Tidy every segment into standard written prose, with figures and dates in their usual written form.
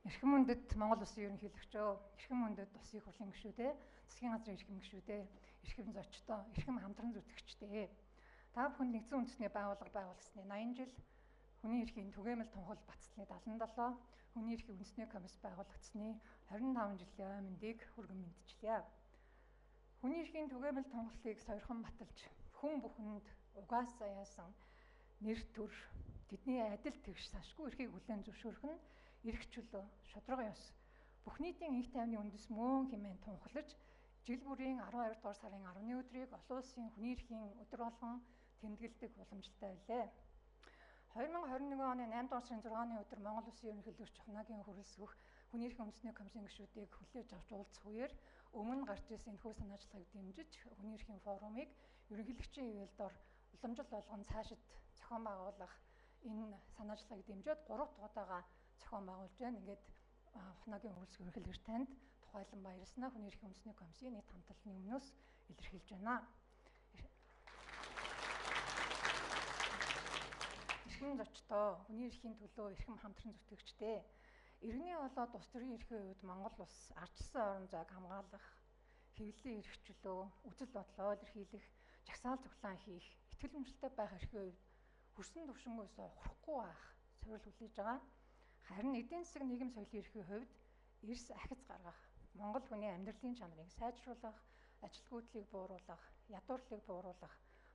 Эрхэм хүндэт Монгол Улсын ерөнхийлөгчөө, эрхэм хүндэт Улсын их хурлын гишүүдээ, засгийн газрын эрхэм гишүүдээ, эрхэм зочдоо, эрхэм хамтран зүтгэгчдээ. Та бүхэнд нэгдсэн үндэсний байгууллага байгуулсны 80 жил, хүний эрхийн түгээмэл тунхал баталсны 77, хүний эрхийн үндэсний комисс байгуулагдсны 25 жилийн ой мэндийг хүргэн мэндчилье. Хүний эрхийн түгээмэл тунхаглалыг сойрхон баталж, хүн бүхэнд угаас заяасан нэр төр, тэдний адил тэгш сашгүй эрхийг хүлээн зөвшөөрөх нь эрх чөлөө, шударга ёс, бүх нийтийн инх тайвны үндэс мөн хэмээн тунхаглаж, жил бүрийн 12 дугаар сарын 10-ны өдрийг олон улсын хүний эрхийн өдөр болгон тэмдэглэдэг уламжлалтай байлээ. 2021 оны 8 дугаар сарын 6-ны өдөр Монгол Улсын ерөнхийлөгч Ухнагийн хүрэлсгөх хүний эрхийн үндэсний комиссийн гишүүдийг хүлээж авч уулзах үеэр өмнө гарч ирсэн энэхүү санаачлагыг дэмжиж, хүний эрхийн форумыг ерөнхийлөгчийн ивэлд дор уламжлал болгон цаашид зохион байгуулах энэ санаачлагыг дэмжиж 3 дахь удаага зохион байгуулж байна. Ингээд Ухнагийн хүрэлсгөх ерөнхийлөгч танд тухайлан баярласнаа хүний эрхийн үндэсний комиссийн нийт хамтлалны өмнөөс илэрхийлж байна. Эрхэм зочдоо, хүний эрхийн төлөө эрхэм хамтран зүтгэгчдээ. Иргэний болоод улс төрийн эрхийн хувьд Монгол улс ардчилсан орон зайг хамгаалах, хэвлэлийн эрх чөлөө, үзэл бодлоо илэрхийлэх, жагсаал цуглаан хийх, итгэл үнэмшилтэй байх эрхийн хувьд хөрсөн төвшөнгөөс ухрахгүй байх суурь хүлээж байгаа. Харин эдийн засаг нийгэм соёлын эрхийн хувьд эрс ахиц гаргах, Монгол хүний амьдралын чанарыг сайжруулах, ажилгүйдлийг бууруулах, ядуурлыг бууруулах,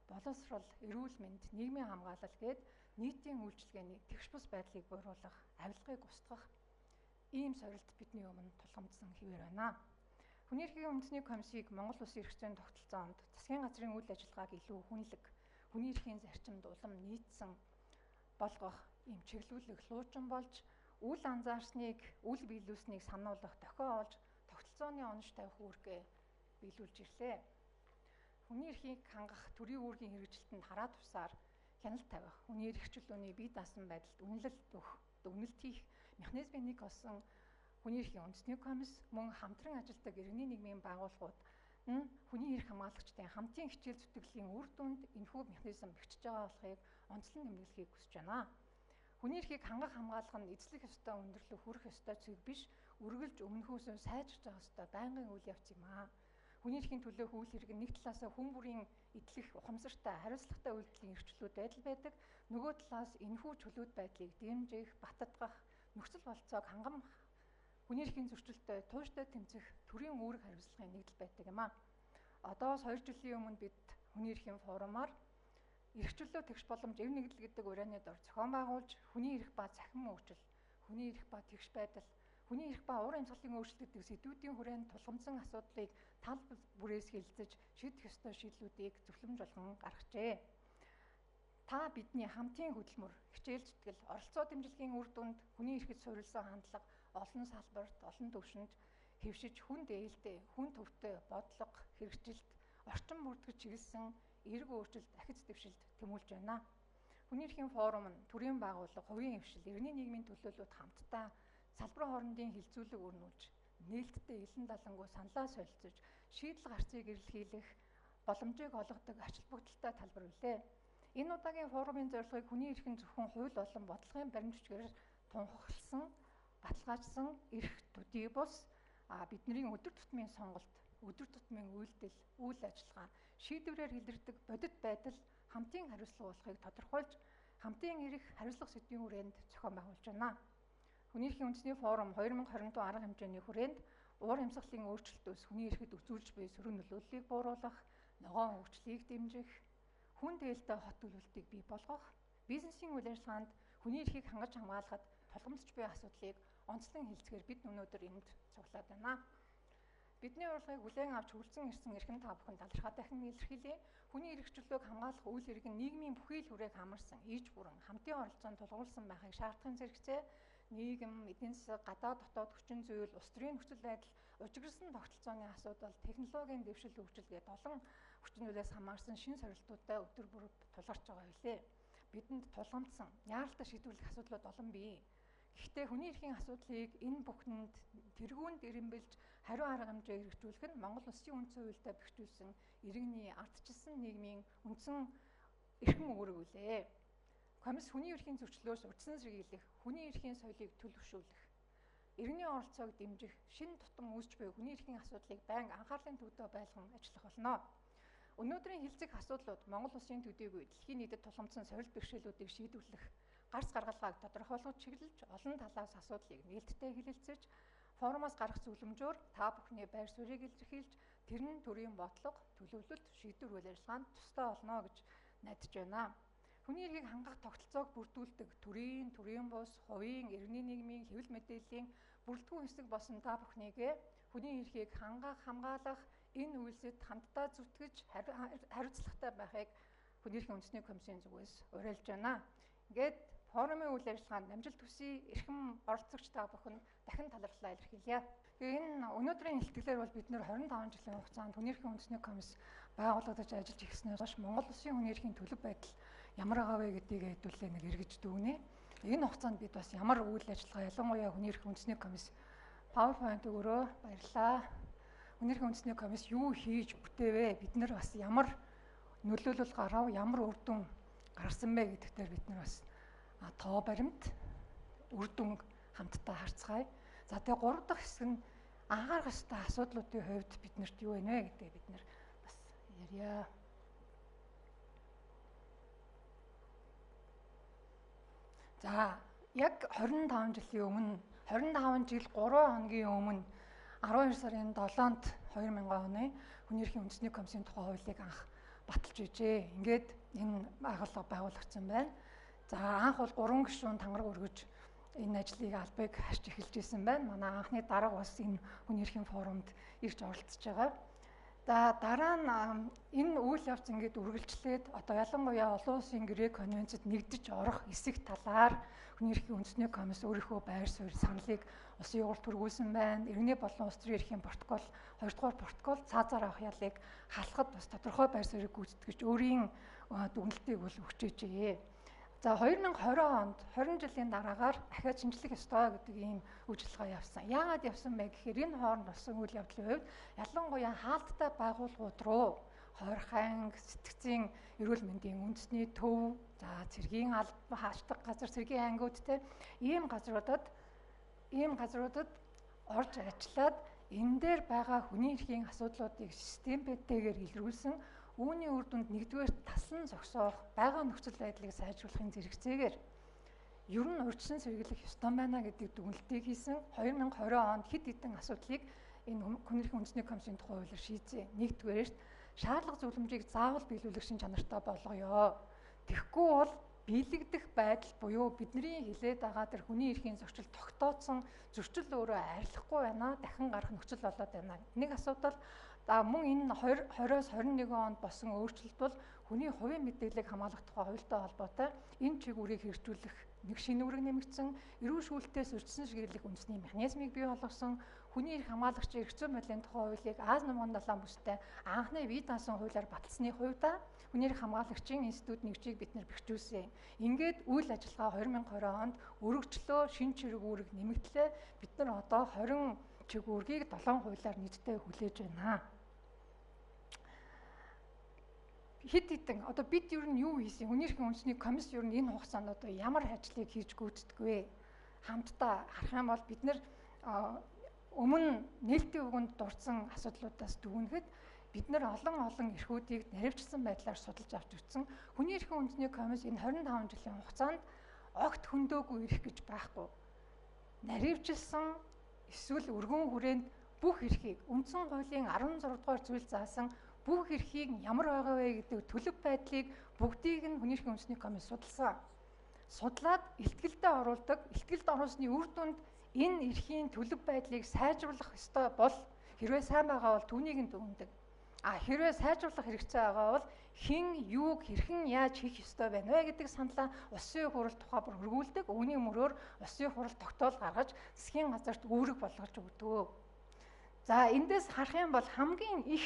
боловсрол, эрүүл мэнд, нийгмийн хамгаалал гээд нийтийн үйлчилгээний тэгш бус байдлыг бууруулах, авилгыг устгах ийм сорилт бидний өмнө тулгамдсан хэвээр байна. Хүний эрхийн үндэсний комиссийг Монгол Улсын эрх зүйн тогтолцоонд засгийн газрын үйл ажиллагааг илүү хүнлэг, хүний эрхийн зарчимд улам нийцсэн болгох ийм чиглүүлэх луучин болж, үл анзаарсныг, үл биелүүлснийг сануулах дохио олж, тогтолцооны онош тавих үүргээ биелүүлж ирлээ. Хүний эрхийг хангах төрийн үүргийн хэрэгжилтэнд хараа тусаар хяналт тавих, хүний эрх чөлөөний бие даасан байдалд үнэлэлт өгөх, дүгнэлт хийх механизмын нэг болсон хүний эрхийн үндэсний комисс мөн хамтран ажилладаг иргэний нийгмийн байгууллагууд нь хүний эрх хамгаалагчдын хамтын хичээл зүтгэлийн үр дүнд энэхүү механизм бэхжиж байгаа болохыг онцлон тэмдэглэхийг хүсэж байна. Хүний эрхийг хангах хамгаалах нь эзлэх ёстой өндөрлөх хүрэх ёстой цэг биш, үргэлж өмнөхөөсөө сайжирч байгаа ёстой байнгын үйл явц юм аа. Хүний эрхийн төлөөх үйл хэрэг нэг талаасаа хүн бүрийн эдлэх ухамсартай, хариуцлагатай үйлдэлийн эрхчлүүд байдал байдаг. Нөгөө талаас энэхүү чөлөөт байдлыг дэмжих, баттгах, нөхцөл болцоог хангамх, хүний эрхийн зөрчилтэй тууштай тэмцэх төрийн үүрэг хариуцлагын нэгдэл байдаг юм аа. Одоос 2 жилийн өмнө бид хүний эрхийн форумаар эрх чөлөө тэгш боломж эв нэгдэл гэдэг урианы дор зохион байгуулж, хүний эрх ба цахим өөрчлөлт, хүний эрх ба тэгш байдал, хүний эрх ба уур амьсгалын өөрчлөлт гэдэг сэдвүүдийн хүрээнд тулгамдсан асуудлыг тал бүрээс хэлэлцэж, шийдэх ёстой шийдлүүдийг зөвлөмж болгон гаргажээ. Та бидний хамтын хөдөлмөр, хичээл зүтгэл, оролцоо дэмжлэгийн үр дүнд хүний эрхэд суурилсан хандлага олон салбарт, олон түвшинд хэвшиж, хүн дээлтэй, хүн төвтэй бодлого, хэрэгжилт, орчин бүртгэж чиглэсэн эерэг өөрчлөлт, ахиц дэвшилт тэмүүлж байна. Хүний эрхийн форум нь төрийн байгууллага, хувийн хвшил, иргэний нийгмийн төлөөлөлүүд хамтдаа салбарын хоорондын хилцүүлэг өрнүүлж, нээлттэй илэн далангуй саналаа солилцож, шийдэл гарцыг эрэлхийлэх боломжийг олгодог ач холбогдолтой талбар билээ. Энэ удаагийн форумын зорилгыг хүний эрх нь зөвхөн хууль болон бодлогын баримт бичгээр тунхагласан, баталгаажсан эрх төдий бус бидний өдөр тутмын сонголт, өдөр тутмын үйлдэл, үйл ажиллагаа, шийдвэрээр илэрдэг бодит байдал хамтын хариуцлага болохыг тодорхойлж, хамтын эрх хариуцлага сэдвийн хүрээнд зохион байгуулж байна. Хүний эрхийн үндэсний форум 2022 арга хэмжээний хүрээнд уур амьсгалын өөрчлөлтөөс хүний эрхэд үзүүлж буй сөрөг нөлөөллийг бууруулах, ногоон хөгжлийг дэмжих, хүн дээлтэй хот төлөвлөлтийг бий болгох, бизнесийн үйл ажиллагаанд хүний эрхийг хангаж хамгаалахад тулгамдж буй асуудлыг онцлон хэлцгээр бид өнөөдөр энд цуглаад байна. Бидний урилгыг хүлээн авч хүрэлцэн ирсэн эрхэм та бүхэн талархаа дахин илэрхийлье. Хүний эрх чөлөөг хамгаалах үйл хэрэг нь нийгмийн бүхий л хүрээг хамарсан, иж бүрэн хамтын оролцоонд тулгуурласан байхыг шаардахын зэрэгцээ нийгэм, эдийн засаг, гадаад дотоод хүчин зүйл, улс төрийн нөхцөл байдал, ужигрсан тогтолцооны асуудал, технологийн дэвшил хөгжил гээд олон хүчин зүйлээс хамаарсан шин сорилтуудтай өдөр бүр тулгарч байгаа билээ. Бидэнд тулгамдсан, яаралтай шийдвэрлэх асуудлууд олон бий. Гэхдээ хүний эрхийн асуудлыг энэ бүхэнд тэргуунд эренбэлж хариу арга хэмжээ хэрэгжүүлэх нь Монгол Улсын үндсэн хуультай бэхжүүлсэн иргэний ардчилсан нийгмийн үндсэн эрхэм үүрэг үлээ. Комисс хүний эрхийн зөрчлөөс урьдчилан сэргийлэх, хүний эрхийн соёлыг төлөвшүүлэх, иргэний оролцоог дэмжих, шинэ тутам үүсч буй хүний эрхийн асуудлыг байнга анхаарлын төвдөө байлган ажиллах болно. Өнөөдрийн хэлцэх асуудлууд Монгол улсын төдийгүй дэлхийн нийтэд тулгамдсан сорилт бэрхшээлүүдийг шийдвэрлэх гарц гаргалгааг тодорхойлоход чиглэж олон талаас асуудлыг нээлттэй хэлэлцэж форумоос гарах зөвлөмжөөр та бүхний байр суурийг илэрхийлж тэр нь төрийн бодлого, төлөвлөлт, шийдвэр үйл ажиллагаанд тустай болно гэж найдаж байна. Хүний эрхийг хангах тогтолцоог бүрдүүлдэг төрийн, төрийн бус, хувийн, иргэний нийгмийн хэвлэл мэдээллийн бүрэлдэхүүн хэсэг болсон та бүхнийгээ хүний эрхийг хангах, хамгаалах энэ үйлсэд хамтдаа зүтгэж хариуцлагатай байхыг хүний эрхийн үндэсний комиссийн зүгээс уриалж байна. Ингээд форумын үйл ажиллагаанд амжилт хүсье, эрхэм оролцогч та бүхэн дахин талархлаа илэрхийлье. Тэгээ энэ өнөөдрийн илтгэлээр бол бид нэр 25 жилийн хугацаанд хүний эрхийн үндэсний комисс байгуулагдаж ажиллаж ирснээс хойш Монгол улсын хүний эрхийн төлөв байдал ямар байгаа вэ гэдгийг хэдүүлээ нэг эргэж дүгнэе. Энэ хугацаанд бид бас ямар үйл ажиллагаа, ялангуяа хүний эрхийн үндэсний комисс PowerPoint өгөрөө баярлалаа. Хүний эрхийн үндэсний комисс юу хийж бүтээвэ? Бид нар бас ямар нөлөөлөл гарав, ямар үр дүн гарсан бэ гэдэгтэр бид нар бас тоо баримт, үр дүн хамтдаа харцгаая. За тэгээ гурав дахь хэсэг нь анхаарах ёстой асуудлуудын хувьд биднэрт юу вэ гэдгээ бид нар бас ярья. За яг 25 жилийн өмнө 25 жил 3 хоногийн өмнө 12 сарын 7-нд 2000 оны хүний эрхийн үндэсний комиссийн тухай хуулийг анх баталж ижээ. Ингээд энэ байгууллага байгуулагдсан байна. За анх бол 3 гишүүн тангараг өргөж энэ ажлыг албыг харж эхэлж исэн байна. Манай анхны дарга бас энэ хүний эрхийн форумд ирж оролцож байгаа. За дараа нь энэ үйл явц ингээд үргэлжлээд одоо ялангуяа олон улсын гэрээ конвенцэд нэгдэж орох эсэх талаар хүний эрхийн үндэсний комисс өөрийнхөө байр суурь саналыг улсын хурлд хүргүүлсэн байна. Иргэний болон улс төрийн эрхийн протокол 2 дугаар протокол цаазаар авах ялыг халахад бас тодорхой байр суурийг гүйцэтгэж өөрийн дүгнэлтийг бол өгч ижээ. За 2020 онд 20 жилийн дараагаар дахиад шинжлэх ёстой гэдэг ийм үйл ажиллагаа явсан. Яагаад явсан бэ гэхээр энэ хооронд болсон үйл явдлын хувьд ялангуяа хаалттай байгууллагууд руу хойр ханг, сэтгцийн эрүүл мэндийн үндэсний төв, за цэргийн алба хаашдаг газар, цэргийн ангиуд те ийм газруудад орж ажиллаад энэ дээр байгаа хүний эрхийн асуудлуудыг системтэйгээр илрүүлсэн. Үүний үр дүнд нэгдүгээр таслан зогсоох, байгаа нөхцөл байдлыг сайжруулахын зэрэгцээгээр ер нь урьдчилан сэргийлэх ёстой байна гэдэг дүгнэлтийг хийсэн. 2020 онд хэд хэдэн асуудлыг энэ хүний эрхийн үндэсний комиссийн тухай хуулиар шийдсэн. Нэгдүгээрт шаардлага зөвлөмжийг заавал биелүүлэх шин чанартай болгоё. Тэгэхгүй бол биелэгдэх байдал буюу бидний хилээд байгаа тэр хүний эрхийн зөрчил тогтооцсон зөрчил өөрөө арилахгүй байна, дахин гарах нөхцөл болоод байна. Нэг асуудал. За мөн энэ 20-оос 21 онд болсон өөрчлөлт бол хүний хувийн мэдээллийг хамгаалах тухай хуультай холбоотой энэ чиг үүргийг хэрэгжүүлэх нэг шинэ үүрэг нэмэгдсэн, эрүүл шүүлтээс урьдчилан сэргийлэх үндэсний механизмыг бий болгосон, хүний эрх хамгаалагчийн эрх зүйн байдлын тухай хуулийг Ази номгон далайн бүстэй анхны бие даасан хуулиар баталсны хувьд хүний эрх хамгаалагчийн институт нэгжийг бид нэр бэхжүүлсэн. Ингээд үйл ажиллагаа 2020 онд өргөжлөө, шинэ чиг үүрэг нэмэгдлээ. Бид нар одоо 20 чиг үүргийг 7 хуулиар нийтдээ хүлээж байна. Хэд хэдэн одоо бид ер нь юу хийсэн? Хүний эрхийн үндэсний комисс ер нь энэ хугацаанд одоо ямар ажлыг хийж гүйцэтгэв? Хамтдаа харах юм бол бид нэр өмнө нээлтийн үгэнд дурдсан асуудлуудаас дүгнэхэд бид нар олон эрхүүдийг наривчлсан байдлаар судалж авч үзсэн. Хүний эрхийн үндэсний комисс энэ 25 жилийн хугацаанд огт хөндөөгүй ирэх гэж байхгүй. Наривчлсан эсвэл өргөн хүрээнд бүх эрхийг үндсэн хуулийн 16 дугаар зүйл заасан бүх эрхийг ямар байгаа вэ гэдэг төлөв байдлыг бүгдийг нь хүний эрхийн үндэсний комисс судалсан. Судлаад ихтгэлдээ оруулдаг. Ихтгэлд оруулсны үр дүнд энэ эрхийн төлөв байдлыг сайжруулах ёстой бол хэрвээ сайн байгаа бол түүнийг нь дүгнэдэг. А хэрвээ сайжруулах хэрэгцээ байгаа бол хэн юуг хэрхэн яаж хийх ёстой байна вэ гэдэг саналаа улсын хурал тухай бүр хөргүүлдэг. Үүний мөрөөр улсын хурал тогтоол гаргаж засгийн газарт үүрэг болгож өгдөг. За эндээс харах юм бол хамгийн их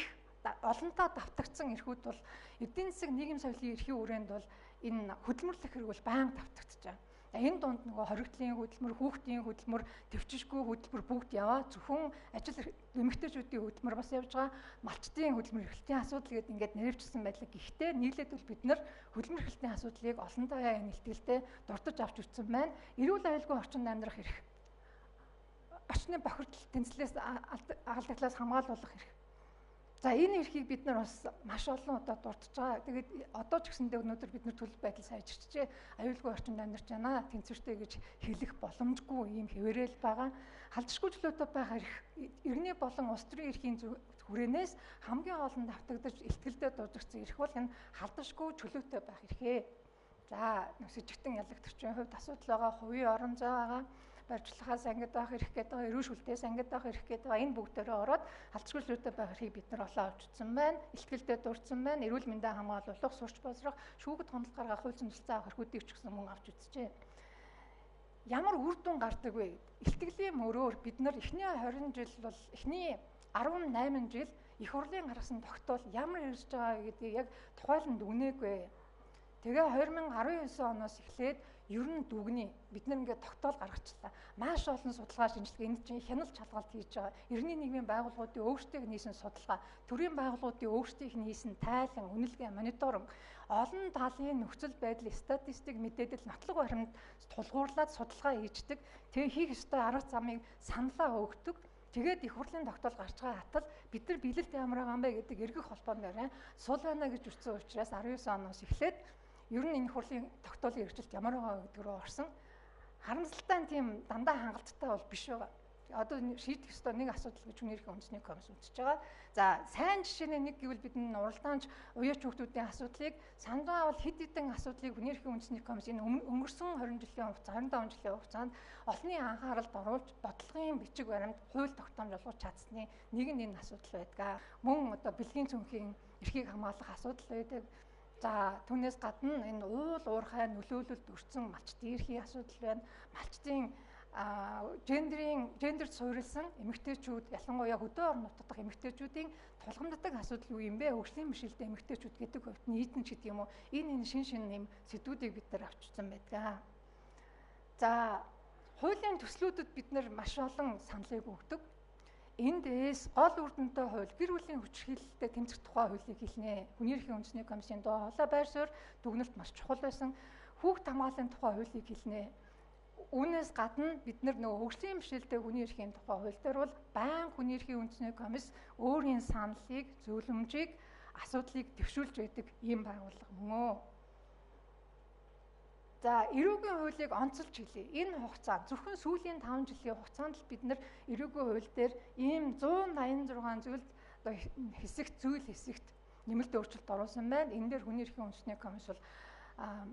олонтаа давтагдсан эрхүүд бол эдийн засаг нийгэм соёлын эрхийн хүрээнд бол энэ хөдөлмөрлөх хэрэг бол байнга давтагдаж байгаа. Энэ дунд нөгөө хоригдлын хөдөлмөр, хүүхдийн хөдөлмөр, төвчшгүй хөдөлмөр бүгд яваа. Зөвхөн ажил эмэгтэйчүүдийн хөдөлмөр бас явж байгаа. Малчдын хөдөлмөр эрхлэлтийн асуудал гэдэг ингээд нэрвчсэн байдлаа. Гэхдээ нийлээд бол бид нар хөдөлмөр эрхлэлтийн асуудлыг олонтаа энэ ихтгэлтэй дурдж авч үзсэн байна. Эрүүл аюулгүй орчинд амьдрах эрх. орчны бохирдол тэнцлээс алдагдлаас хамгаалуулах эрх. За энэ эрхийг бид нар бас маш олон удаа дурдж байгаа. Тэгээд одоо ч гэсэндээ өнөөдөр бид нар төлөв байдал сайжирчжээ. Аюулгүй орчинд амьдарч байна. Тэнцвэртэй гэж хэлэх боломжгүй ийм хэвээрэл байгаа. Халдшгүй чөлөөтэй байх эрх иргэний болон улс төрийн эрхийн хүрээнээс хамгийн олон давтагдаж ихтгэлдээ дуудагдсан эрх бол энэ халдшгүй чөлөөтэй байх эрхээ. За сэжигтэн ялагдагчийн хувьд асуудал байгаа, хувийн орон зай байгаа, барьцлагаас ангид авах эрх гэдэг байгаа, эрүүл шүлтээс ангид авах эрх гэдэг байгаа. Энэ бүгдээрээ ороод халдшгүй чөлөөтэй байх эрхийг бид нар олон авч утсан байна. Илтгэлдээ дурдсан байна. Эрүүл мэндээ хамгаалуулах, сурч боловсрох, шүүгэд хонол гаргах, хууль зүйн авах эрхүүдийг ч гэсэн мөн авч үзжээ. Ямар үр дүн гардаг вэ? Илтгэлийн мөрөөр бид нар эхний 20 жил бол эхний 18 жил их хурлын гаргасан тогтоол ямар ирж байгаа гэдгийг яг тухайлан дүгнээгүй. Тэгээ 2019 оноос эхлээд ер нь дүгнэе. Бид нар ингээд тогтоол гаргачлаа. Маш олон судалгаа шинжилгээ энд чинь хяналт шалгалт хийж байгаа. Иргэний нийгмийн байгууллагуудын өөрсдийнх нь хийсэн судалгаа, төрийн байгууллагуудын өөрсдийнх нь хийсэн тайлан, үнэлгээ, мониторинг, олон талын нөхцөл байдал, статистик мэдээлэл, нотлох баримт тулгуурлаад судалгаа хийждэг. Тэгээ хийх ёстой арга замыг саналаа өгдөг. Тэгээд их хурлын тогтоол гарч байгаа хатал бид нар биелэлт ямар байгаа юм бэ гэдэг эргэх холбоон дээр сул байна гэж үтсэн учраас 19 оноос эхлээд ер нь энэ хурлын тогтоолын хэрэгжилт ямар байгаа гэдэг рүү орсон. Харамсалтай нь тийм дандаа хангалттай бол биш байгаа. Одоо шийдэх ёстой нэг асуудал гэж хүний эрхийн үндэсний комисс үзэж байгаа. За сайн жишээний нэг гэвэл бид энэ уралдаанч уяач хүүхдүүдийн асуудлыг санал авал хэд хэдэн асуудлыг хүний эрхийн үндэсний комисс энэ өнгөрсөн 20 жилийн хугацаа 25 жилийн хугацаанд олонний анхааралд оруулж бодлогын бичиг баримт хууль тогтоомж олгож чадсны нэг нь энэ асуудал байдаг. Мөн одоо бэлгийн цүнхийн эрхийг хамгаалах асуудал байдаг. За түүнээс гадна энэ уул уурхай нөлөөлөлд өртсөн малчдын эрхийн асуудал байна. Малчдын гендерт суурилсан эмэгтэйчүүд, ялангуяа хөдөө орон нутгад дахь эмэгтэйчүүдийн тулгамддаг асуудал юу юм бэ? Хөгжлийн бэрхшээлтэй эмэгтэйчүүд гэдэг хувьд нийтэн ч гэдэг юм уу? Энэ шин шин юм сэдвүүдийг бид нар авчирсан байдаг. За хуулийн төслүүдэд бид нар маш олон саналыг өгдөг. Эндээс гол үр дүнтэй хууль, гэр бүлийн хүчирхийлэлтэй тэмцэх тухай хуулийг хэлнэ. Хүний эрхийн үндэсний комиссийн доо хоолой байр суурь дүгнэлт маш чухал байсан. Хүүхд хамгааллын тухай хуулийг хэлнэ. Үүнээс гадна бид нар нөгөө хөгжлийн бэрхшээлтэй хүний эрхийн тухай хууль дээр бол байнга хүний эрхийн үндэсний комисс өөрийн саналыг, зөвлөмжийг, асуудлыг дэвшүүлж байдаг ийм байгууллага мөн үү. За эрүүгийн хуулийг онцолж хэлье. Энэ хугацаанд зөвхөн сүүлийн 5 жилийн хугацаанд л бид нар эрүүгийн хууль дээр ийм 186 зүйлд одоо хэсэгт зүйл хэсэгт нэмэлт өөрчлөлт оруулсан байна. Энэ дээр хүний эрхийн үндэсний комисс бол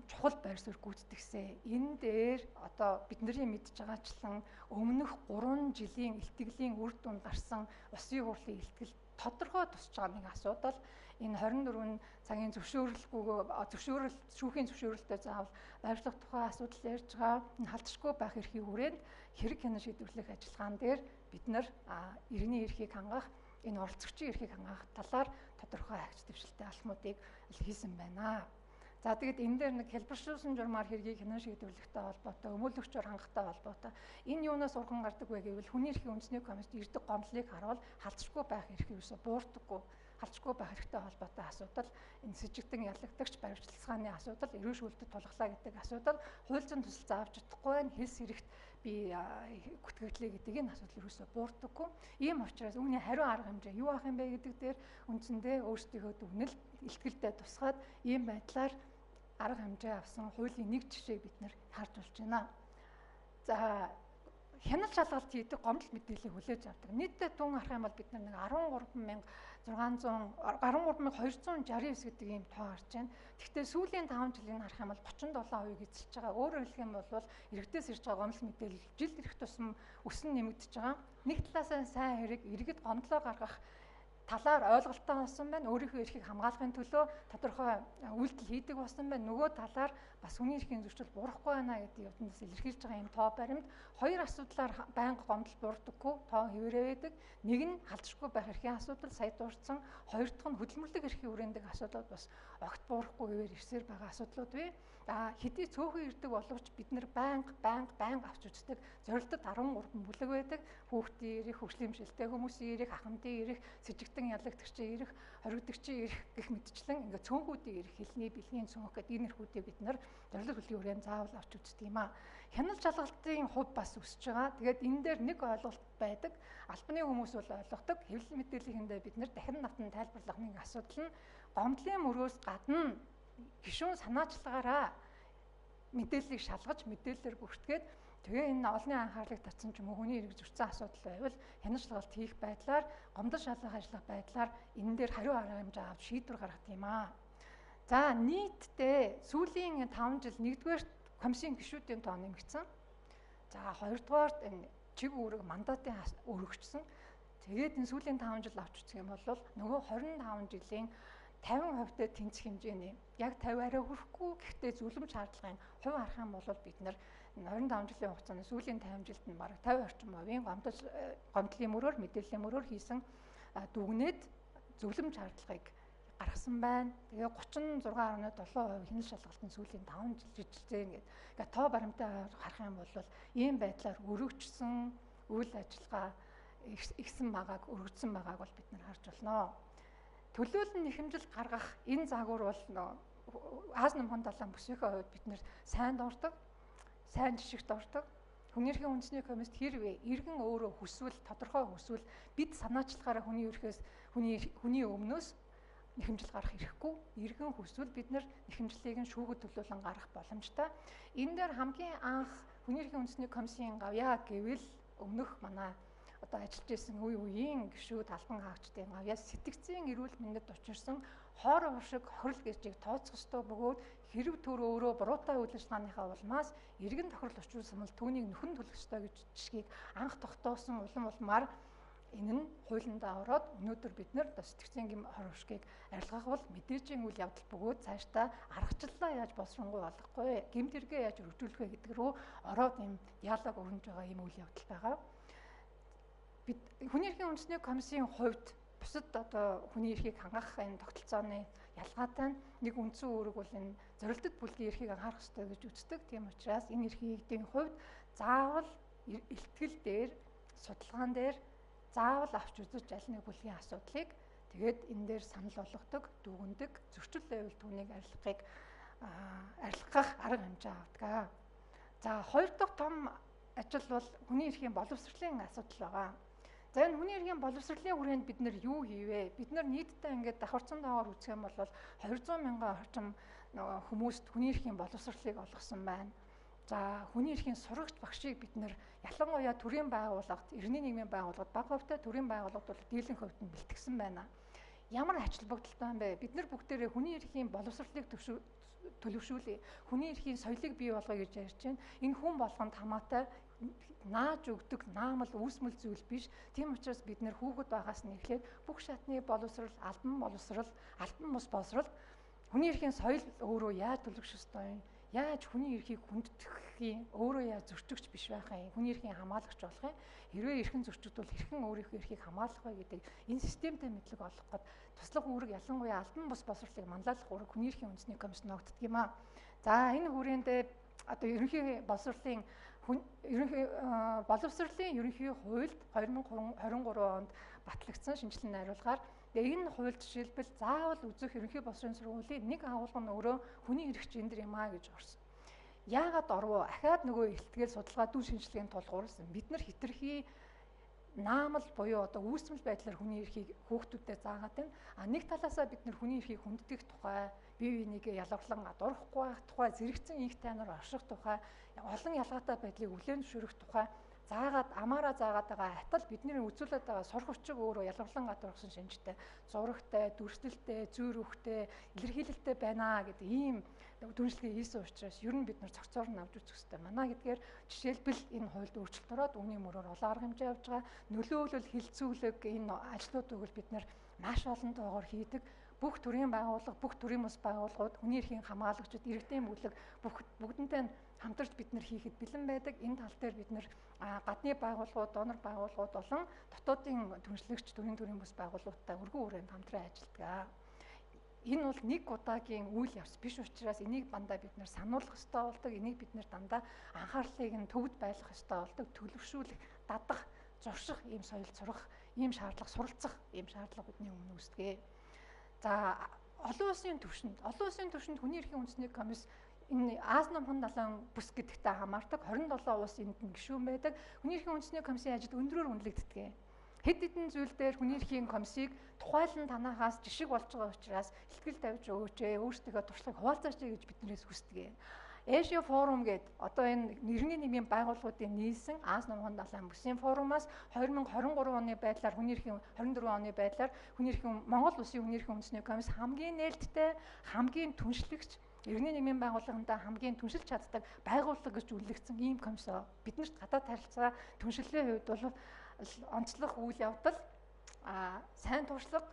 чухал байр суурь гүйцэтгэсэн. Энэ дээр одоо бидний мэдж байгаачлан өмнөх 3 жилийн илтгэлийн үр дүнд гарсан улсын хурлын илтгэл тодорхой тусч байгаа нэг асуудал. Энэ 24 цагийн зөвшөөрөл шүүхийн зөвшөөрөлтөй заавал байршлах тухай асуудал ярьж байгаа. Энэ халдшгүй байх эрхийн хүрээнд хэрэг хянан шийдвэрлэх ажиллагаан дээр бид нар иргэний эрхийг хангах, энэ оролцогчийн эрхийг хангах талаар тодорхой агч дэвшилтэй алхмуудыг хийсэн байна. За тэгэд энэ дээр нэг хэлбэршүүлсэн журмаар хэргийг хянан шийдвэрлэхтэй холбоотой, өмөөлөгчөөр хангахтай холбоотой энэ юунаас урган гардаг вэ гэвэл хүний эрхийн үндэсний комиссд ирдэг гомдлыг харуул халдшгүй байх эрх юусоо буурдаггүй. Халдшгүй байх эрхтэй холбоотой асуудал, энэ сэжигтэн ялагдагч баримтчилгааны асуудал, эрүүл шүүлтэд тулглаа гэдэг асуудал, хууль зүйн төсөл заавч чадахгүй байна, хэлс хэрэгт би гүтгэлээ гэдэг энэ асуудал юусоо буурдаггүй. Ийм учраас үүний хариу арга хэмжээ юу ах юм бэ гэдэг дээр үндсэндээ өөрсдийнхөө дүгнэлт, илтгэлдээ тусгаад ийм байдлаар арга хэмжээ авсан хуулийн нэг жишээг бид нэр харж болж байна. За хяналт шалгалт хийдэг гомдол мэдээллийг хүлээж авдаг. Нийтдээ дүн харах юм бол бид нар нэг 13,269 гэдэг ийм тоо харж байна. Гэхдээ сүүлийн 5 жилийн харах юм бол 37% эзэлж байгаа. Өөрөөр хэлэх юм бол иргэдээс ирж байгаа гомдол мэдээлэл жил ирэх тусам өсөн нэмэгдэж байгаа. Нэг талаасаа сайн хэрэг иргэд гомдлоо гаргах талаар ойлголттой болсон байна. Өөрийнхөө эрхийг хамгаалахын төлөө тодорхой үйлдэл хийдэг болсон байна. Нөгөө талаар бас хүний эрхийн зөрчил буурахгүй байна гэдэг юмдаас илэрхийлж байгаа юм тоо баримт. Хоёр асуудлаар байнга гомдол буурдаггүй тоо хэвээрээ байдаг. Нэг нь халдшгүй байх эрхийн асуудал сая дурдсан. Хоёр дахь нь хөдөлмөрлөг эрхийн хүрээндэх асуудлууд бас огт буурахгүй хэвээр ирсээр байгаа асуудлууд бий. За хэдий цөөхөн ирдэг боловч бид нар байнга авч үздэг. Зорилтод 13 бүлэг байдаг. Хүүхдийн эрх, хөгжлийн бэрхшээлтэй хүмүүсийн эрх, ахмадын эрх, сэжигтэн ялагдагчийн эрх, хоригдогчийн эрх гэх мэтчлэн ингээ цөөнхүүдийн эрх, хэлний, бэлгийн цөөнх гэдэг энэ эрхүүдийг бид нар зорилго хөлийн хүрээнд заавал авч үздэг юм аа. Хяналт шалгалтын хувь бас өсөж байгаа. Тэгээд энэ дээр нэг ойлголт байдаг. Албаны хүмүүс бол ойлгодог. Хэвлэл мэдээллийнхэндээ бид нэр дахин навтан тайлбарлах нэг асуудал нь гомдлын мөрөөс гадна гишүүн санаачлагаараа мэдээллийг шалгаж мэдээлэлээр бүртгээд тэгээ энэ олонний анхаарлыг татсан ч юм уу хүний эрх зөрчсөн асуудал байвал хяналт шалгалт хийх байдлаар гомдол шалгах ажиллах байдлаар энэ дээр хариу арга хэмжээ авч шийдвэр гаргадаг юм аа. За нийтдээ сүүлийн 5 жил нэгдүгээр комиссийн гишүүдийн тоо нэмэгдсэн. За хоёрдугаарт энэ чиг үүрэг мандатын өргөжсөн. Тэгээд энэ сүүлийн 5 жил авч үзэх юм бол нөгөө 25 жилийн 50% тэнцэх хэмжээний яг 50 арай хүрэхгүй гэхдээ зөвлөмж шаардлагын хувь харах юм бол бид нар 25 жилийн хугацаанд сүүлийн 50 жилд нь бараг 50 орчим хувийн гомдлын мөрөөр мэдээллийн мөрөөр хийсэн дүгнээд зөвлөмж шаардлагыг гаргасан байна. Тэгээ 36.7% хяналт шалгалтын сүүлийн 5 жил жижилзээ ингээд. Ингээ тоо баримтаа харах юм бол ийм байдлаар өргөжсөн үйл ажиллагаа ихсэн байгааг өргөжсөн байгааг бол бид нар харж болно. Төлөөлөн нэхэмжил гаргах энэ загвар бол Аз номхон далайн бүсийнхээ хувьд бид нэр сайнд ордог, сайн жишгт ордог. Хүний эрхийн үндэсний комист хэрвээ иргэн өөрөө хүсвэл тодорхой хүсвэл бид санаачлагаараа хүний эрхээс хүний өмнөөс нэхэмжил гарах эрхгүй. Иргэн хүсвэл бид нэр нэхэмжлийг нь шүүхэд төлөөлөн гаргах боломжтой. Энэ дээр хамгийн анх хүний эрхийн үндэсний комиссийн гавьяа гэвэл өмнөх манай одоо ажиллаж исэн үе үеийн гишүүд албан хаагчдын гавьяа сэтгцийн эрүүл мэндэд учирсан хоор уушиг хохирол гэжийг тооцох ёстой бөгөөд хэрв төр өөрөө буруутай үйл ажиллагааныхаа улмаас иргэн тохирол учруулсан бол түүнийг нөхөн төлөх ёстой гэж жишгийг анх тогтоосон улам улмаар энэ нь хуулиндаа ороод өнөөдөр бид нэр сэтгцийн гэм хор уушгийг арилгах бол мэдээжийн үйл явдал бөгөөд цаашдаа аргачлалаа яаж боловсронгуй болохгүй гэмт хэрэгээ яаж өргөжүүлэх вэ гэдэг рүү ороод ийм диалог өрнөж байгаа ийм үйл явдал байгаа. Бид хүний эрхийн үндэсний комиссийн хувьд бусад одоо хүний эрхийг хангах энэ тогтолцооны ялгаатай нь нэг үндсэн үүрэг бол энэ зорилтод бүлгийн эрхийг анхаарах ёстой гэж үздэг. Тийм учраас энэ эрхийдийн хувьд заавал илтгэл дээр судалгаан дээр заавал авч үзэж аль нэг бүлгийн асуудлыг тэгээд энэ дээр санал болгодог, дүгнэдэг, зөрчил байвал түүнийг арилгахыг арилгах арга хэмжээ авдаг. За хоёр дахь том ажил бол хүний эрхийн боловсролын асуудал байгаа. За энэ хүний эрхийн боловсролын хүрээнд бид нэр юу хийвэ? Бид нар нийтдээ ингээд давхарцсан тоогоор үзэх юм бол 200 мянган орчим хүмүүст хүний эрхийн боловсролыг олгосон байна. За хүний эрхийн сурагч багшийг бид нэр ялангуяа төрийн байгууллагад, эрдэнэ нийгмийн байгууллагад бага хувьтай төрийн байгууллагад бол дийлэн хувьд нь бэлтгэсэн байна. Ямар ач холбогдолтой юм бэ? Бид нар бүгдээрээ хүний эрхийн боловсролыг төлөвшүүлье. Хүний эрхийн соёлыг бий болгоё гэж ярьж байна. Энэ хүн болгонд хамаатай нааж өгдөг наамал үүсмэл зүйл биш. Тийм учраас бид нэр хүүхэд байгаас нь эхлээд бүх шатны боловсрол, албан боловсрол, албан бус боловсрол хүний эрхийн соёл өөрөө яаж төлөвшөх ёстой юм? Яаж хүний эрхийг хүндэтгэх юм? Өөрөө яаж зөрчигч биш байх юм? Хүний эрхийн хамгаалагч болох юм? Хэрвээ эрхэн зөрчигдвөл хэрхэн өөрийнхөө эрхийг хамгаалах вэ гэдэг энэ системтэй мэдлэг олох гээд туслах үүрэг ялангуяа албан бус боловсролыг манлайлах үүрэг хүний эрхийн үндэсний комисс ногддог юм аа. За энэ хүрээндээ одоо ерөнхий боловсролын ерөнхий боловсролын ерөнхий хуульд 2023 онд батлагдсан шинжилэн найруулгаар энэ хуульд жишээлбэл заавал үзэх ерөнхий боловсролын сургуулийн нэг агуулга нь өөрөө хүний эрх гендер юм аа гэж орсон. Яагаад орвоо? Ахаад нөгөө илтгэл судалгаа дүн шинжилгээнд тулгуурласан. Бид нар хитрхи наамал буюу одоо үүсмэл байдлаар хүний эрхийг хүүхдүүдэд заагаад байна. А нэг талаасаа бид нар хүний эрхийг хүндэтгэх тухай, бие бинийгээ ялгарлан гадуурхахгүй байх тухай, зэрэгцэн инх тайнаар орших тухай, олон ялгаатай байдлыг хүлээн зөвшөөрөх тухай заагаад амаараа заагаад байгаа атал бидний үзүүлээд байгаа сурах хүчиг өөрөө ялгарлан гадуурхсан шинжтэй, зурагтай, дүрслэлтэй, зүйрүүхтэй, илэрхийлэлтэй байна гэдэг ийм дүнжлэгээ хийсэн учраас ер нь бид нар цогцоор нь авч үзэх хэрэгтэй байна гэдгээр жишээлбэл энэ хуульд өөрчлөлт ороод үүний мөрөөр олон арга хэмжээ авч байгаа. Нөлөөлөл, хилцүүлэг энэ ажлуудыг бол бид нар маш олон тоогоор хийдэг. Бүх төрийн байгууллага, бүх төрийн бус байгууллагууд, хүний эрхийн хамгаалагчид, иргэдийн бүлэг бүх бүгдэнтэй хамтарч бид нар хийхэд бэлэн байдаг. Энэ тал дээр бид нар гадны байгууллагууд, донор байгууллагууд болон дотоодын түншлэгч төрийн бус байгууллагуудтай өргөн хүрээнд хамтран ажилладаг. Энэ бол нэг удаагийн үйл явц биш учраас энийг дандаа бид нар сануулах ёстой болдог. Энийг бид нар дандаа анхаарлыг нь төвд байлгах ёстой болдог. Төлөвшүүлэх, дадах, зурших ийм соёл сурах, ийм шаардлага суралцах ийм шаардлага бидний өмнө үүсдэг. За олон улсын түвшинд хүний эрхийн үндэсний комисс Энэ Аз номхон далайн бүс гэдэгтэй хамаардаг 27 улс энд нь гишүүн байдаг. Хүний эрхийн үндэсний комиссийн ажил өндрөөр үнэлэгддэг. Хэд хэдэн зүйл дээр хүний эрхийн комиссийг тухайлан танахаас жишг болж байгаа учраас ихтгэл тавьж өгөөч, өөрсдийнхөө туршлагыг хуваалцаач гэж биднээс хүсдэг. Asia Forum гээд одоо энэ иргэний нийгмийн байгууллагуудын нийлсэн Аз номхон далайн бүсийн форумаас 2023 оны байдлаар хүний эрхийн 24 оны байдлаар хүний эрхийн Монгол улсын хүний эрхийн үндэсний комисс хамгийн нээлттэй, хамгийн түншлэгч, иргэний нийгмийн байгууллагандаа хамгийн түншилж чаддаг байгууллага гэж үнэлэгдсэн ийм комисс. Биднэрт гадаад харилцаа түншлэлийн хувьд бол онцлог үйл явдал, сайн туршлага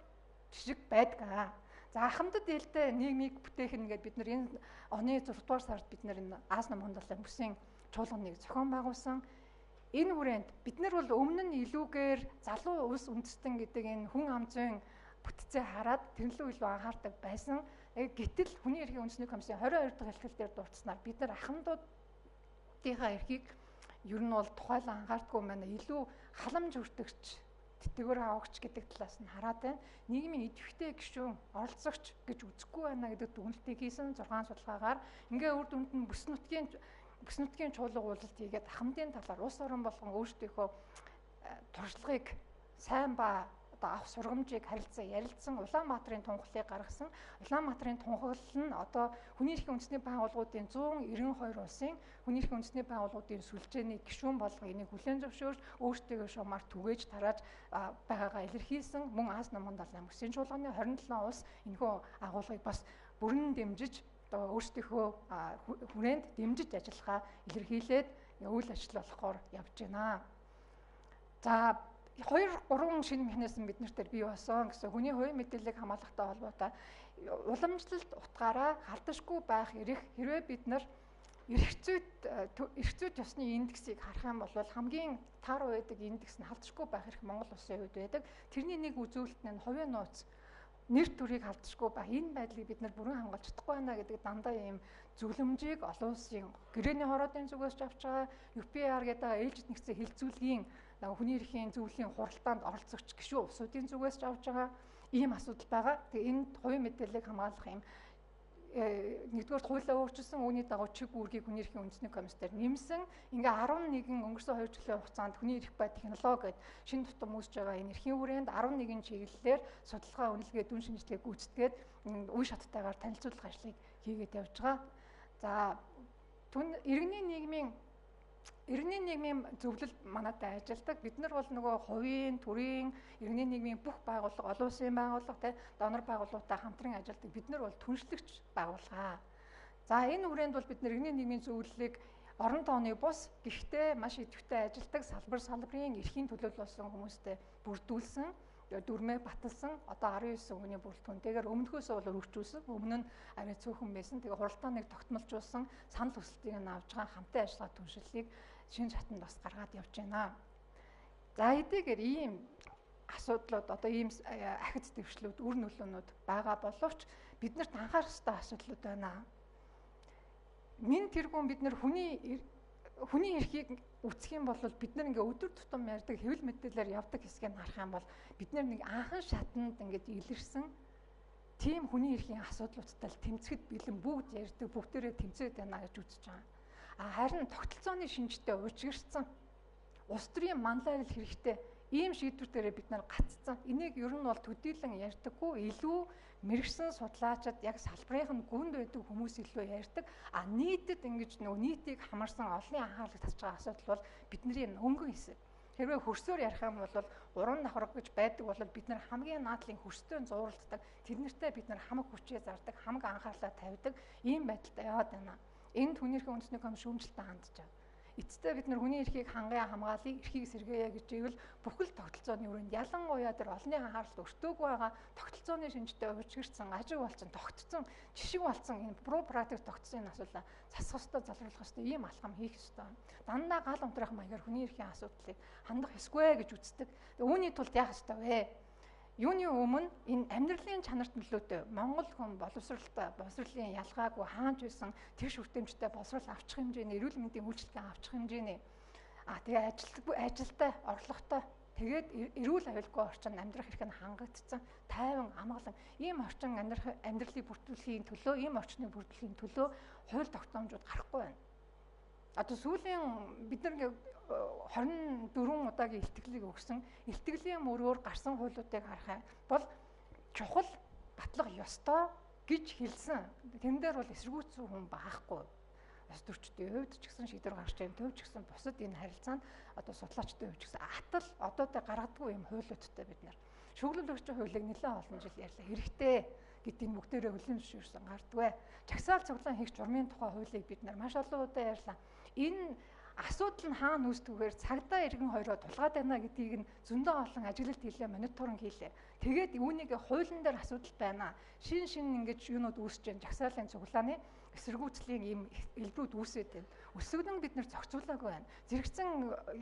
жишг байдаг. За ахмадд ээлтэй нийгмийг бүтээх нь гээд бид нар энэ оны 6 дугаар сард бид нар энэ Аз номхон далайн бүсийн чуулганыг зохион байгуулсан. Энэ хүрээнд бид нар бол өмнө нь илүүгээр залуу улс үндэстэн гэдэг энэ хүн ам зүйн бүтцээ хараад тэрнлүү илүү анхаардаг байсан. Гэтэл хүний эрхийн үндэсний комиссийн 22 дахь хэлхэл дээр дурдсанаар бид нар ахмадуудынхаа эрхийг ер нь бол тухайлан анхаардаггүй байна. Илүү халамж өртөгч, тэтгэвэр авагч гэдэг талаас нь хараад байна. Нийгмийн идэвхтэй гишүүн, оролцогч гэж үзэхгүй байна гэдэг дүгнэлтийг хийсэн 6 судалгаагаар ингээ үр дүнд нь бүс нутгийн чуулга уулзалт хийгээд ахмадын талаар улс орон болгон өөрсдийнхөө туршлагыг сайн ба одоо авах сургамжийг харилцан ярилцсан, Улаанбаатарын тунхаглалыг гаргасан. Улаанбаатарын тунхаглал нь одоо хүний эрхийн үндэсний байгууллагуудын 192 улсын хүний эрхийн үндэсний байгууллагуудын сүлжээний гишүүн болгон энийг хүлээн зөвшөөрч өөрсдөө шугамар түгээж тарааж байгаагаа илэрхийлсэн. Мөн Аз номхон далайн бүсийн чуулганы 27 улс энэхүү агуулгыг бас бүрэн дэмжиж одоо өөрсдийнхөө хүрээнд дэмжиж ажиллахаа илэрхийлээд үйл ажил болохоор явж байна. За 2 3 шинэ механизм бид нар дээр бий болсон гэсэн хүний хувийн мэдээллийг хамгаалахтай холбоотой уламжлалт утгаараа халдашгүй байх эрх. Хэрвээ бид нар эрх зүйт ёсны индексийг харах юм бол хамгийн тааруу байдаг индекс нь халдашгүй байх эрх Монгол улсын хувьд байдаг. Тэрний нэг үзүүлэлт нь хувийн нууц, нэр төрийг халдашгүй байх энэ байдлыг бид нар бүрэн хамгаалж чадахгүй байна гэдэг дандаа ийм зөвлөмжийг олон улсын гэрээний хороодын зүгээс ч авч байгаа, UPR гэдэг ээлжид нэгдсэн хилцүүлгийн хүний эрхийн зөвлөлийн хуралдаанд оролцогч гишүүн улсуудын зүгээс ч авч байгаа ийм асуудал байгаа. Тэгээ энд хувийн мэдээллийг хамгаалах юм нэгдүгээр хуулиа өөрчилсөн, үүний дагуу чиг үүргийг хүний эрхийн үндэсний комисс дээр нэмсэн. Ингээ 11 өнгөрсөн 2 жилийн хугацаанд хүний эрх ба технологи гэд шинэ тутам үүсэж байгаа энэ эрхийн хүрээнд 11 чиглэлээр судалгаа, үнэлгээ, дүн шинжилгээ гүйцэтгээд үе шаттайгаар танилцуулах ажлыг хийгээд явж байгаа. За иргэний нийгмийн зөвлөл манайтай ажилладаг. Бид нар бол нөгөө хувийн, төрийн, иргэний нийгмийн бүх байгууллага, олон улсын байгууллага, тэ донор байгууллагуудтай хамтран ажилладаг. Бид нар бол түншлэгч байгууллага. За энэ хүрээнд бол бид нар иргэний нийгмийн зөвлөлийг орон тооны бус, гэхдээ маш идэвхтэй ажилладаг салбар салбарын эрхийн төлөөлөл болсон хүмүүстэй бүрдүүлсэн, дүрмээ баталсан. Одоо 19 хүний бүрэлдэхүүнтэйгээр өмнөхөөсөө бол өргөжүүлсэн. Өмнө нь арай цөөхөн байсан. Тэгээ хуралдааныг тогтмолжуулсан, санал хүсэлтийг нь авч байгаа хамтын ажиллагаа түншлэлийг шинэ шатанд бас гаргаад явж байна. За хэдийгээр ийм асуудлууд, одоо ийм ахиц дэвшлүүд, үр нөлөөнүүд байгаа боловч биднэрт анхаарах ёстой асуудлууд байна. Мин тэргүүн бид нар хүний эрхийг үүсэх юм бол бид нар ингээ өдөр тутам ярьдаг хэвлэл мэдээлэлээр явдаг хэсгийг харах юм бол бид нар нэг анхан шатанд ингээд илэрсэн тийм хүний эрхийн асуудлуудтай тэмцэхэд бэлэн бүгд ярьдаг, бүгдээрээ тэмцээд байна гэж үзэж байгаа. Харин тогтолцооны шинжтэй уучгирсан улс төрийн манлайлал хэрэгтэй ийм шийдвэр дээрээ бид нар гаццсан. Энийг ер нь бол төдийлөн ярьдаггүй, илүү мэргэсэн судлаачид яг салбарын нь гүнд байдаг хүмүүс илүү ярьдаг. А нийтэд ингэж нөгөө нийтийг хамарсан олонний анхаарлыг татж байгаа асуудал бол бидний өнгөн хэсэг. Хэрвээ хөрсөөр ярих юм бол 3 давхарга гэж байдаг бол бид нар хамгийн наадлын хөрстэй зууралддаг. Тэднэртэй бид нар хамаг хүчээ зардаг, хамаг анхаарлаа тавьдаг ийм байдалтай яваад байна. Энд хүний эрхийн үндэсний комисс шүүмжлэлтэй хандж байгаа. Эцэстээ бид нар хүний эрхийг хангая, хамгаалъя, эрхийг сэргээе гэж ивэл бүхэл тогтолцооны өрөөнд ялангуяа тэр олонний анхааралд өртөөгүй байгаа тогтолцооны шинжтэй уучгирсан, ажиг болсон, тогтцсон, жишг болсон энэ про практик тогтсон энэ асуудлаа засах ёстой, залруулах ёстой, ийм алхам хийх ёстой. Дандаа гал унтраах маягаар хүний эрхийн асуудлыг хандах ёсгүй гэж үздэг. Үүний тулд яах ёстой вэ? Юуны өмнө энэ амьдралын чанарт нөлөөтэй Монгол хүн боловсралтай, боловсролын ялгаагүй хаанч байсан тэгш хүртээмжтэй боловсрол авчих хэмжээний, эрүүл мэндийн үйлчилгээ авчих хэмжээний, тэгээ ажилтай, орлоготой, Тэгээд эрүүл аюулгүй орчин амьдрах эрх нь хангагдсан, тайван, амгалан ийм орчин амьдрах амьдралыг бүрдүүлэхийн төлөө, ийм орчныг бүрдүүлэхийн төлөө хууль тогтоомжууд гарахгүй байна. Одоо сүүлийн бид нар 24 удаагийн илтгэлийг өгсөн, илтгэлийн мөрөөр гарсан хуулиудыг харах бол чухал батлах ёстой гэж хэлсэн. Тэрэн дээр бол эсэргүүцсэн хүн байхгүй. Улс төрчдийн хувьд ч гэсэн шийдвэр гаргаж байгаа төв ч гэсэн бусад энэ харилцаанд одоо судлаачдын хувьд ч гэсэн атал одоодоо гаргадаггүй юм хуулиудтай бид нар. Шүүглэл орчин хуулийг нэлээд олон жил ярьлаа. Хэрэгтэй гэдгийг бүгдээрээ хүлээн зөвшөөрсөн гардгүй. Жагсаал цуглаан хийх журмын тухай хуулийг бид нар маш олон удаа ярьлаа. Энэ асуудал нь хаана үүсдэгвэр цагдаа иргэн хоёроо тулгаад байна гэдгийг нь зөндөө олон ажиглалт хийлээ, мониторинг хийлээ. Тэгээд үүнийг хуулийн дээр асуудал байна. Шин шин ингэж юунууд үүсэж байна. Жагсаалын цуглааны эсэргүүцлийн ийм элбэрүүд үүсээд байна. Өсгөнөн бид нэр зохицуулаагүй байна. Зэрэгцэн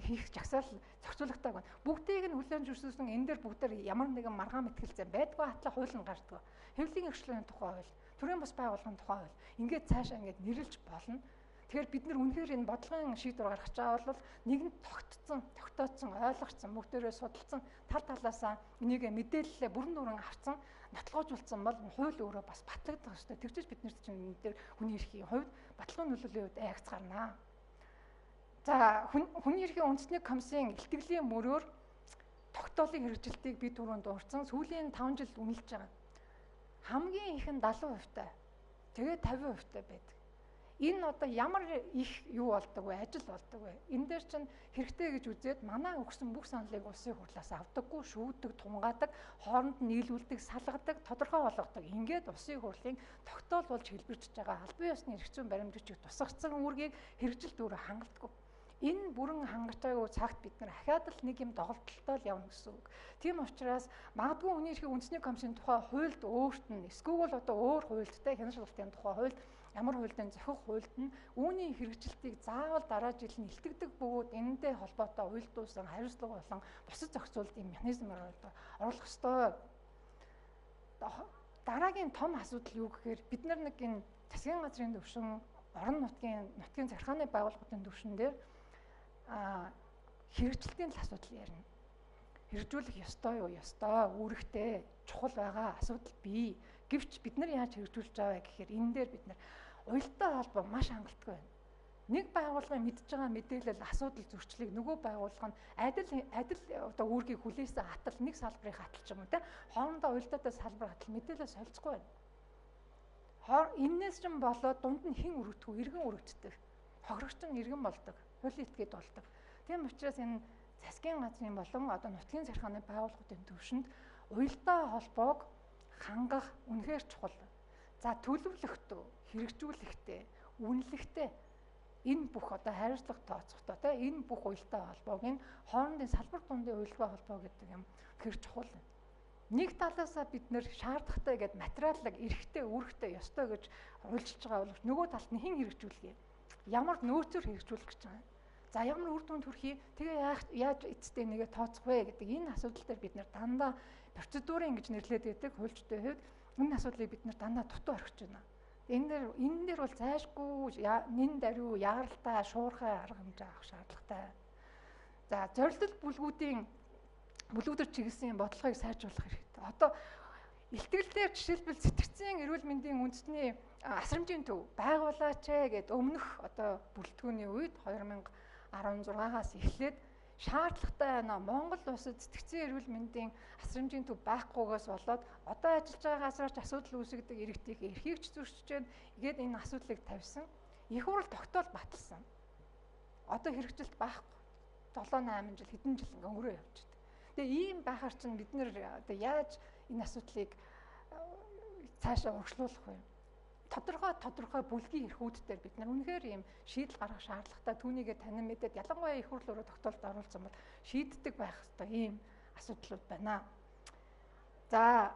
хийх жагсаал зохицуулагтайг байна. Бүгдийг нь хүлээн зөвшөөрсөн энэ дээр бүгдээр ямар нэгэн маргаан мэтгэлцэн байдгүй хатлаа хууль нь гардаг. Хэвлэлийн эрхчлөөний тухай хууль, төрийн бус байгууллагын тухай хууль. Ингээд цаашаа ингээд нэрлж болно. Тэгэхээр бид нар үнэхээр энэ бодлогын шийдвэр гаргаж байгаа бол нэгэнт тогтцсон, тогтооцсон, ойлгоцсон, бүгдээрээ судалсан, тал талаасаа энийг мэдээлэлээ бүрэн дүүрэн авцсан, нотлогоожуулсан бол хууль өөрөө бас батлагдах ёстой. Тэгжиж бид нарт чинь энэ дээр хүний эрхийн хувьд баталгааны нөлөөлийн хувьд айгц гарнаа. За хүний эрхийн үндэсний комиссийн илтгэлийн мөрөөр тогтоолын хэрэгжилтийг би түрүүнд дурдсан. Сүүлийн 5 жил үнэлж байгаа. Хамгийн их нь 70%-тай. Тэгээд 50%-тай байдаг. Энэ одоо ямар их юу болдог вэ? Ажил болдог вэ? Энэ дээр чинь хэрэгтэй гэж үзээд манай өгсөн бүх саналыг улсын хурлаас авдаггүй, шүүдэг, тунгаадаг, хооронд нь нийлүүлдэг, салгадаг, тодорхой болгодог. Ингээд улсын хурлын тогтоол болж хэлбэрчж байгаа албан ёсны эрх зүйн баримтчиг тусгацсан үүргийг хэрэгжилт өөрөө хангалтгүй. Энэ бүрэн хангалтайгүй цагт бид нар ахаад л нэг юм доголдолтой л явна гэсэн үг. Тийм учраас магадгүй хүний эрхийн үндэсний комиссийн тухай хуульд өөрт нь эсвэл одоо өөр хуульдтай хянан шалгалтын тухай хуульд ямар хуульдын зохих хуульд нь үүний хэрэгжилтийг заавал дараа жил нь илтгэдэг бөгөөд энэтэй холбоотой уялдуулсан хариуцлага болон бусад зохицуулт юм механизмаар оруулах ёстой. Дараагийн том асуудал юу гэхээр бид нар нэг энэ засгийн газрын төвшин, орон нутгийн захиргааны байгууллагуудын төвшин дээр хэрэгжилтийн л асуудал ярина. Хэрэгжүүлэх ёстой юу? Ёстой, үүрэгтэй, чухал байгаа асуудал бий. Гэвч бид нар яаж хэрэгжүүлж байгаа вэ гэхээр энэ дээр бид нар уялдаа холбоо маш хангалтгүй байна. Нэг байгууллагын мэдж байгаа мэдээлэл асуудал зөрчлийг нөгөө байгууллага нь адил одоо үүргийг хүлээсэн хатал нэг салбарын хатал ч юм уу те хоорондоо уялдаатай салбар хатал мэдээлэл солилцохгүй байна. Эннээс ч болоод дунд нь хэн өргөдгөө иргэн өргөддөг. Хохирогч нь иргэн болдог. Хуулийн этгээд болдог. Тийм учраас энэ засгийн газрын болон одоо нутгийн захиргааны байгууллагуудын төвшөнд уялдаа холбоог хангах үнэхээр чухал. За төлөвлөхтөө, хэрэгжүүлэхдээ, үнэлэхдээ энэ бүх одоо хариуцлага тооцохдоо те энэ бүх уялдаа холбоог энэ хоорондын салбар дундын уялдаа холбоо гэдэг юм хэр чухал. Нэг талаасаа бид нэр шаардлагатай гэдээ материаллаг эрхтэй, үүрэгтэй, ёстой гэж хуульчилж байгаа боловч нөгөө талд нь хэн хэрэгжүүлэх юм? Ямар нөөцөөр хэрэгжүүлэх гэж байгаа юм? За ямар үр дүнд хүрхий? Тэгээ яаж эцэстээ нэгэ тооцох вэ гэдэг энэ асуудал дээр бид нэр дандаа процедурын гэж нэрлэдэг байдаг хуульчдын хувьд энэ асуудлыг бид нэр дандаа дутуу орхиж байна. Энэ дээр бол зайшгүй нэн даруй яаралтай шуурхай арга хэмжээ авах шаардлагатай. За зорилтол бүлгүүдээр чиглэсэн бодлогыг сайжруулах хэрэгтэй. Одоо илтгэл дээр жишээлбэл сэтгцийн эрүүл мэндийн үндэсний асрамжийн төв байгуулаач гээд өмнөх одоо бүрэлдэхүүний үед 2016-аас эхлээд шаардлагатай байна. Монгол улсад сэтгцийн эрүүл мэндийн асрамжийн төв байхгүйгээс болоод одоо ажиллаж байгаа газраар ч асуудал үүсгдэг, иргэдийн эрхийг ч зөрчиж байна. Ингээд энэ асуудлыг тавьсан. Их хурл тогтоол баталсан. Одоо хэрэгжилт байхгүй. 7 8 жил хэдэн жил ингээ өнгөрөө явчихдаг. Тэгээ ийм байхаар чинь бид нэр одоо яаж энэ асуудлыг цаашаа урагшлуулах вэ? Тодорхой бүлгийн эрхүүд дээр бид нар үнэхээр ийм шийдэл гаргах шаардлагатай. Түүнийгээ танин мэдээд ялангуяа их хурл өөрөө тогтоолд оруулсан бол шийддэг байх ёстой ийм асуудлууд байна. За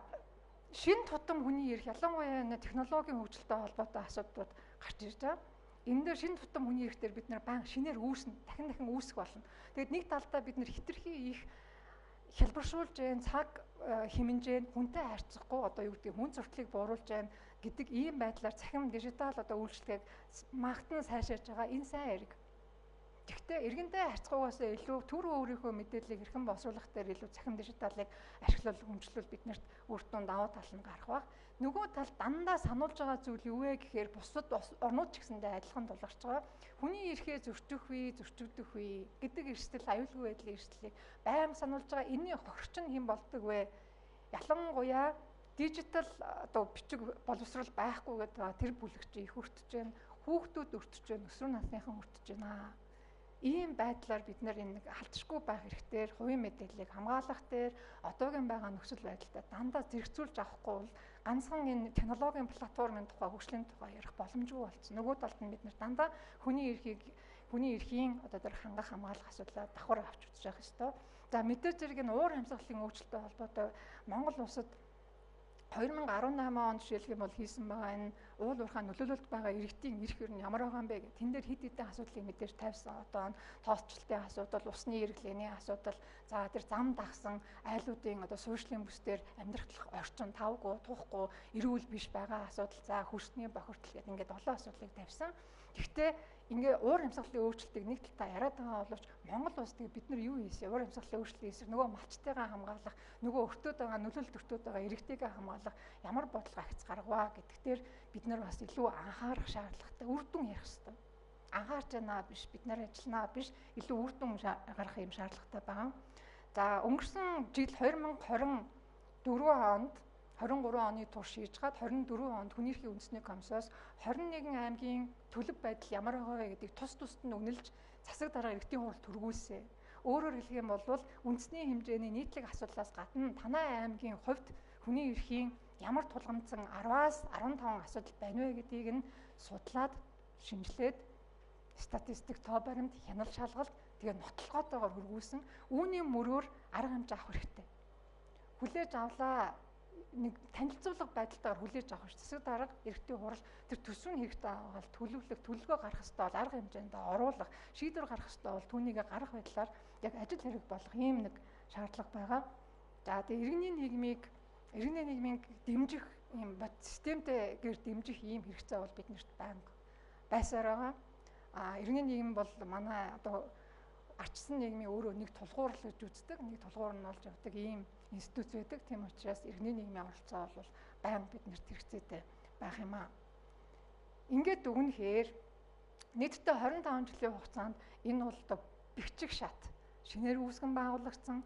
шин тутам хүний эрх ялангуяа энэ технологийн хөгжилтэй холбоотой асуудлууд гарч ирж байгаа. Энэ дээр шин тутам хүний эрх дээр бид нар баян шинээр үүснэ, дахин дахин үүсэх болно. Тэгээд нэг талдаа бид нар хэтэрхий их хялбаршуулж जैन цаг хэмнэж хүнтэй харьцахгүй одоо юу гэдгийг хүн суртлыг бууруулж जैन гэдэг ийм байдлаар цахим дижитал одоо үйлчлэгийг магтан сайшааж байгаа энэ сайн хэрэг. Гэхдээ иргэндээ харьцахгүйгээс илүү төр өөрийнхөө мэдээллийг хэрхэн боловсруулах дээр илүү цахим дижиталыг ашиглал хөгжлөл биднэрт үр дүн давуу тал нь гарах байх. Нөгөө тал дандаа сануулж байгаа зүйл юу вэ гэхээр бусад орнууд ч гэсэндээ адилхан тулгарч байгаа. Хүний эрхээ зөрчих үе, зөрчигдөх үе гэдэг эрсдэл, аюулгүй байдлын эрсдлийг байнга сануулж байгаа. Энийн хохирч нь хэн болдог вэ? Ялангуяа дижитал одоо бичиг боловсрол байхгүй гэдэг тэр бүлэгч их өртөж байна. Хүүхдүүд өртөж байна, өсвөр насныхан өртөж байна. Ийм байдлаар бид нар энэ халдшгүй байх хэрэгтээр, хувийн мэдээллийг хамгаалах дээр одоогийн байгаа нөхцөл байдалтай дандаа зэрэгцүүлж авахгүй бол ганцхан энэ технологийн платформын тухай, хөгжлийн тухай ярих боломжгүй болсон. Нөгөө талд нь бид нар дандаа хүний эрхийг, хүний эрхийн одоо тэр хангах хамгаалах асуудлаа давхар авч үзэж явах ёстой. За мэдээж зэрэг энэ уур амьсгалын өөрчлөлттэй холбоотой Монгол улсад 2018 онд жишээлх юм бол хийсэн байгаа энэ уул уурхай нөлөөлөлд байгаа иргэдийн эрх ер нь ямар байгаа юм бэ гэх тэн дээр хэд хэдэн асуудлыг мэдээж тавьсан. Одоо тооцчлтын асуудал, усны хэрэглээний асуудал, за тэр зам дагсан айлуудын одоо суурьшлийн бүсдэр амьдрах орчин тавгүй, тухгүй, эрүүл биш байгаа асуудал, за хөрсний бохирдол гэдэг ингээд олон асуудлыг тавьсан. Гэхдээ ингээ уур амьсгалын өөрчлөлтийг нэг талдаа яриад байгаа боловч Монгол улс тэгээ бид нар юу хийсэн? Уур амьсгалын өөрчлөлтийн эсрэг нөгөө малчтайгаа хамгаалах, нөгөө өртөөд байгаа нөлөөлөлт өртөөд байгаа иргэдийгээ хамгаалах ямар бодлого ахиц гаргаваа гэдэг дээр бид нар бас илүү анхаарах шаардлагатай, үр дүн ярих хэрэгтэй. Анхаарч байна биш, бид нар ажилланаа биш, илүү үр дүн гаргах юм шаардлагатай байгаа. За өнгөрсөн жил 2024 онд 23 оны турш хийж гад 24 онд хүний эрхийн үндэсний комиссоос 21 аймгийн төлөв байдал ямар байгаа вэ гэдгийг тус тусад нь үнэлж засаг дарга иргэдийн хурал түргүүлсэн. Өөрөөр хэлэх юм бол үндэсний хэмжээний нийтлэг асуудлаас гадна танай аймгийн хувьд хүний эрхийн ямар тулгамдсан 10-аас 15 асуудал байна вэ гэдгийг нь судлаад шинжилээд статистик тоо баримт, хянал шалгалт тэгээ нотлогоотойгоор хөргүүлсэн. Үүний мөрөөр арга хэмжээ авах хэрэгтэй. Хүлээж авлаа нэг танилцуулга байдалтайгаар хүлээж авах ш. Засаг дарга иргэдийн хурал тэр төсвийн хэрэгтэй аваад төлөвлөх, төлөвлөгөө гаргах ёстой бол арга хэмжээнд оруулах, шийдвэр гаргах ёстой бол түүнийг гаргах байдлаар яг ажил хэрэг болох ийм нэг шаардлага байгаа. За тэгээ иргэний нийгмийг дэмжих ийм системтэйгээр дэмжих ийм хэрэгцээ бол биднэрт байнга байсаар байгаа. А иргэний нийгэм бол манай одоо арчсан нийгмийн өөрөө нэг тулгуур л гэж үздэг, нэг тулгуур нь олж явдаг ийм институт байдаг. Тийм учраас иргэний нийгмийн оролцоо бол байнга биднэрт хэрэгцээтэй байх юм аа. Ингээд дүгнэхээр нийтдээ 25 жилийн хугацаанд энэ бол одоо бэхжих шат шинээр үүсгэн байгуулагдсан,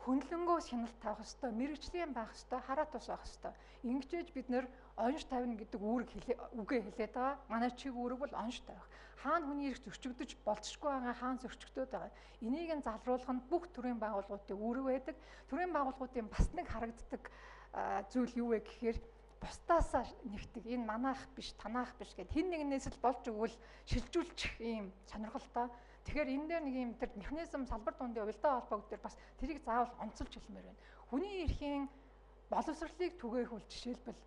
хөндлөнгөөс хяналт тавих ёстой, мэрэгжлийн байх ёстой, хараа тус байх ёстой. Ингэжээж бид нэр онж тавина гэдэг үүрэг үгээ хэлээд байгаа. Манай чиг үүрэг бол онж тавих. Хаана хүний эрх зөрчигдөж болцсохгүй байгаа, хаана зөрчигдөд байгаа. Энийг нь залруулах нь бүх төрлийн байгууллагуудын үүрэг байдаг. Төрийн байгууллагуудын бас нэг харагддаг зүйл юу вэ гэхээр бусдаасаа нэгдэг. Энэ манайх биш, танаах биш гэд хэн нэгнээс л болж өгвөл шилжүүлчих ийм сонирхолтой. Тэгэхээр энэ дээр нэг юм тэр механизм салбар дундын уялдаа холбоог дээр бас тэрийг заавал онцолж хэлмээр байна. Хүний эрхийн боловсролыг түгээх бол жишээлбэл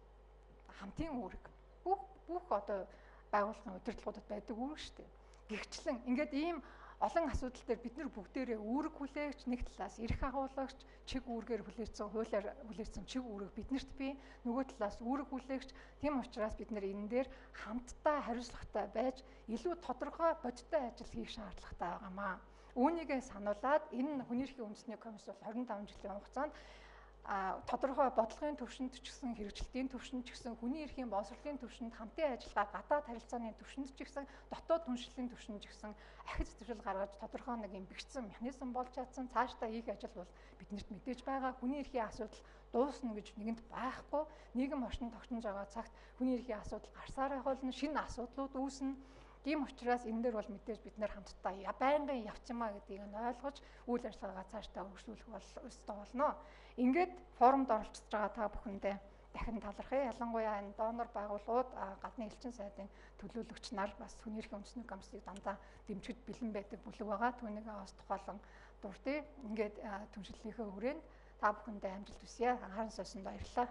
хамтын үүрэг. Бүх одоо байгууллагын удирдлагуудад байдаг үүрэг шүү дээ. Гэгчлэн ингээд ийм олон асуудал дээр бид нар бүгдээрээ үүрэг хүлээгч, нэг талаас эрх агуулагч, чиг үүргээр хүлээсэн, хуулиар хүлээсэн чиг үүрэг биднэрт бий, нөгөө талаас үүрэг хүлээгч. Тийм учраас бид нар энэ дээр хамтдаа хариуцлагатай байж илүү тодорхой бодиттой ажил хийх шаардлагатай байгаамаа. Үүнийгээ сануулад энэ хүний эрхийн үндэсний комисс бол 25 жилийн хугацаанд тодорхой бодлогын төвшөнд ч гэсэн, хэрэгжилтийн төвшөнд ч гэсэн, хүний эрхийн боловсролын төвшөнд, хамтын ажиллагаа, гадаад харилцааны төвшөнд ч гэсэн, дотоод түншлэлийн төвшөнд ч гэсэн ахиц дэвшил гаргаж тодорхой нэг юм бэхжсэн механизм болж чадсан. Цаашдаа хийх ажил бол биднэрт мэдээж байгаа. Хүний эрхийн асуудал дуусна гэж нэгэнд байхгүй. Нийгэм орчин тогтнож байгаа цагт хүний эрхийн асуудал гарсаар байх болно, шинэ асуудлууд үүснэ. Тийм учраас энэ дээр бол мэдээж бид нэр хамтдаа байнгын явцмаа гэдгийг нь ойлгож үйл ажиллагаагаа цаашдаа өргөжлүүлэх бол ёстой болно. Ингээд форумд оролцож байгаа та бүхэндээ дахин талархъя. Ялангуяа энэ донор байгууллагууд, гадны элчин сайдын төлөөлөгч нар бас хүний эрхийн үндэсний комиссыг дандаа дэмжихэд бэлэн байдаг бүлэг байгаа. Түүнийг бас тухайлан дурдъя. Ингээд түншлэлийнхээ хүрээнд та бүхэндээ амжилт хүсье. Анхаарал сонсонд баярлалаа.